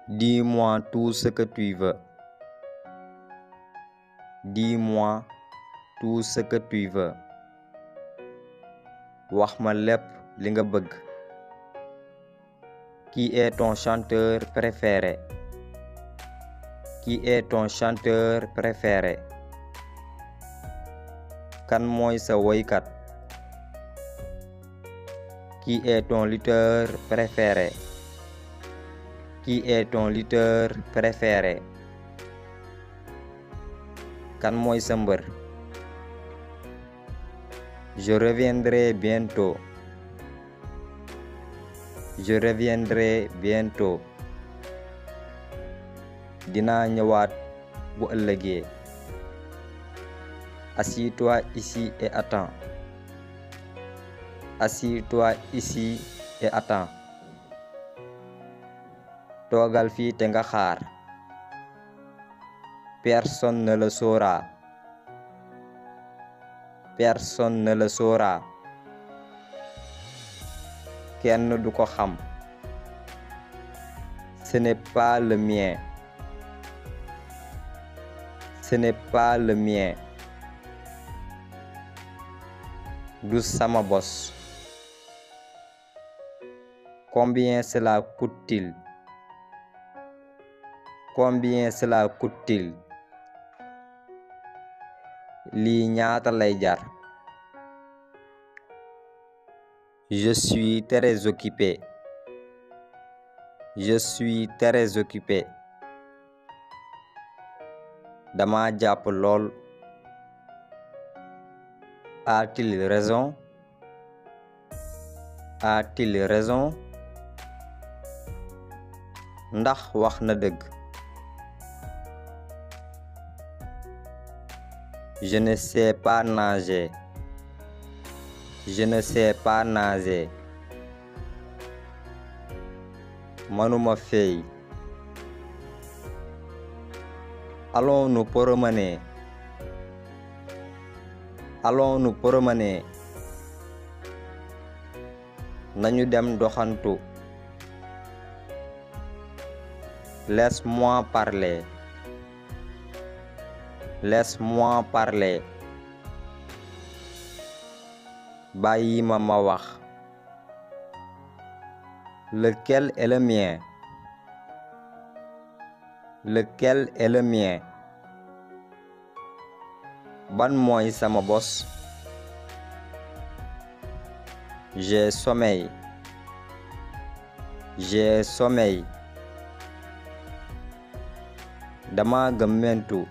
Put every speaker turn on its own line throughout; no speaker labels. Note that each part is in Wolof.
Dis-moi tout ce que tu veux. Dis-moi tout ce que tu veux. Wax ma lépp li nga bëgg. Qui est ton chanteur préféré? Qui est ton chanteur préféré? Kan mooy sa woykat? Qui est ton lutteur préféré? Qui est ton lutteur préféré? Kan mooy sa mbër? Je reviendrai bientôt. Je reviendrai bientôt. Dinaa ñëwaat bu ëllëgee. Assis-toi ici et attends. Assis-toi ici et attends. Toogal fii te nga xaar. Personne ne le saura. Personne ne le saura. Kenn du ko xam. Ce n'est pas le mien. Ce n'est pas le mien. Du sama bos. Combien cela coûte-t-il? Combien cela coûte-t-il? Lii ñaata lay jar? Je suis très occupé. Je suis très occupé. Dama jàpp lool. A-t-il raison? A-t-il raison? Ndax wax na dëgg? Je ne sais pas nager. Je ne sais pas nager. Manuma fey. Allons nous promener. Allons nous promener. Nañu dem doxantu. Laisse-moi parler. Laisse-moi parler. Bàyyi ma wax. Lequel est le mien? Lequel est le mien? Ban mooy sama bos? J'ai sommeil. J'ai sommeil. Dama gëmmentu.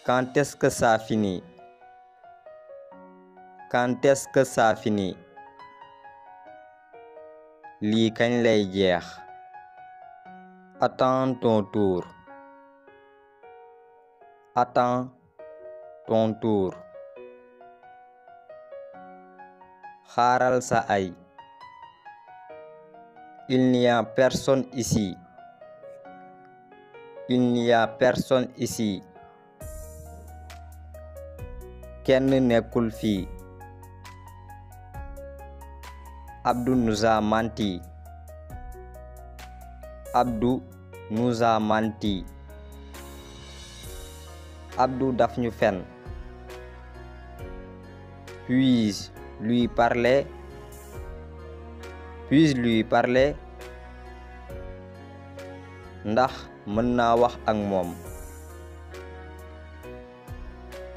Quand est-ce que ça finit? Quand est-ce que ça finit? Lii kañ lay jeex? Attends ton tour. Attends ton tour. Xaaral sa ay. Il n'y a personne ici. Il n'y a personne ici. Kenn nekkul fii. Abdou nous a menti. Abdou nous a menti. Abdou daf ñu fen. Puis-je lui parler? Puis-je lui parler? Ndax mën naa wax ak moom.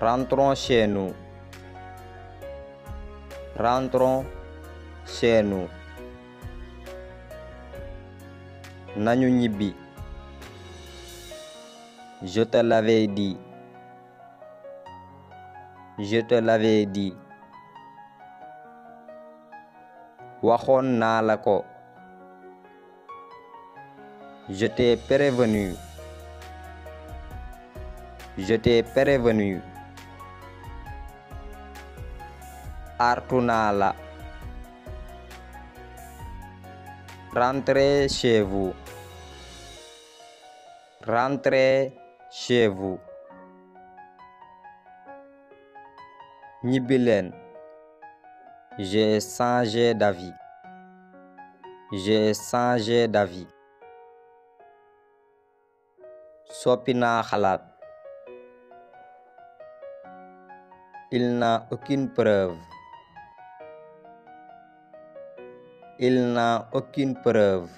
Rentrons chez nous. Rentrons chez nous. Nañu ñibbi. Je te l'avais dit. Je te l'avais dit. Waxoon naa la ko. Je t'ai prévenu. Je t'ai prévenu. Artu naa la. Rentrez chez vous. Rentrez chez vous. Ñibbi leen. J'ai changé d'avis. J'ai changé d'avis. Soppi naa xalaat. Il n'a aucune preuve. Il n'a aucune preuve.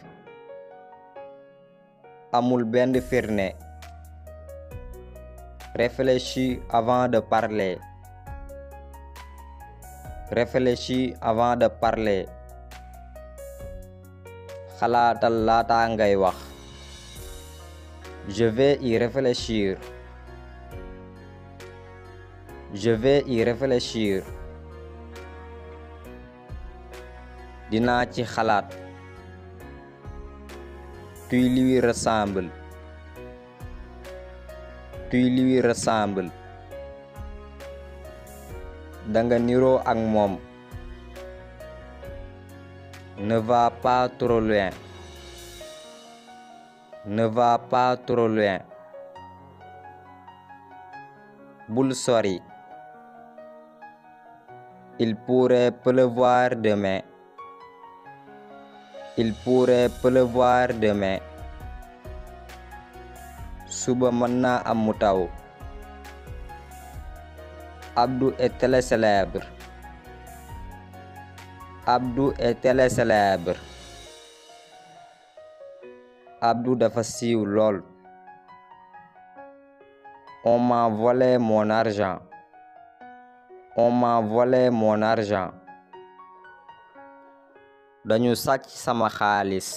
Amul benn firnde. Réfléchis avant de parler. Réfléchis avant de parler. Xalaatal laata ngay wax. Je vais y réfléchir. Je vais y réfléchir. Dinaa ci xalaat. Tu lui ressembles. Tu lui ressembles. Danga niroo ak moom. Ne va pas trop loin. Ne va pas trop loin. Bul sori. Il pourrait pleuvoir demain. Il pourrait pleuvoir demain. Suba mën naa am mu taw. Abdou est très célèbre. Abdou est très célèbre. Abdou dafa siiw lool. On m'a volé mon argent. On m'a volé mon argent. Dañu sàcc sama xaalis.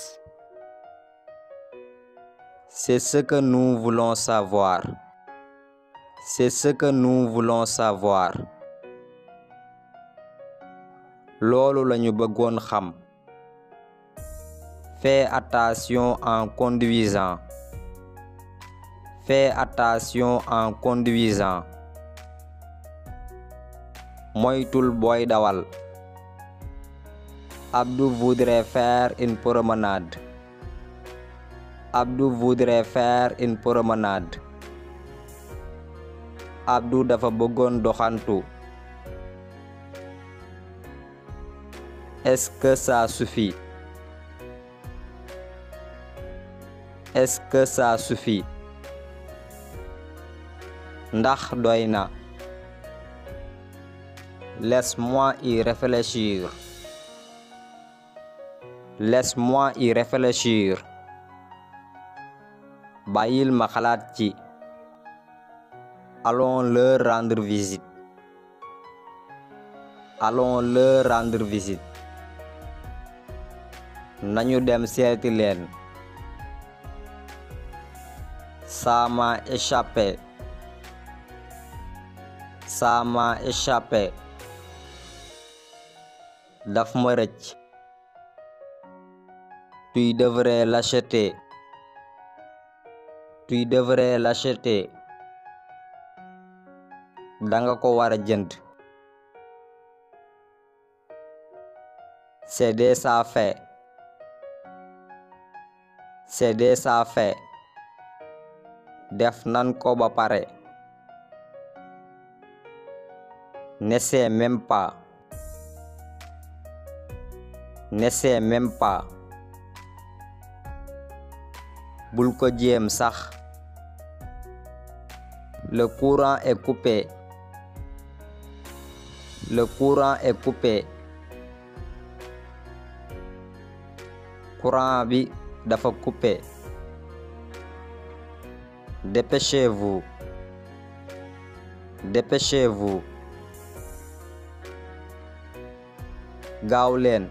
C'est ce que nous voulons savoir. C'est ce que nous voulons savoir. Loolu lañu bëggoon xam. Fais attention en conduisant. Fais attention en conduisant. Moytul booy dawal. Abdou voudrait faire une promenade. Abdou voudrait faire une promenade. Abdou dafa bëggoon doxantu. Est-ce que ça suffit? Est-ce que ça suffit? Ndax doy na. Laisse-moi y réfléchir. Laisse-moi y réfléchir. Bàyyil ma xalaat ci. Allons leur rendre visite. Allons leur rendre visite. Nañu dem seeti leen. Ça m'a échappé. Ça m'a échappé. Daf ma rëcc. Tu devrais l'acheter. Tu devrais l'acheter. Danga ko war a jënd. C'est déjà fait. C'est déjà fait. Def nan ko ba pare. N'essaie même pas. N'essaie même pas. Bul ko jéem sax. Le courant est coupé. Le courant est coupé. Courant bi dafa coupé. Dépêchez-vous. Dépêchez-vous. Gaaw leen.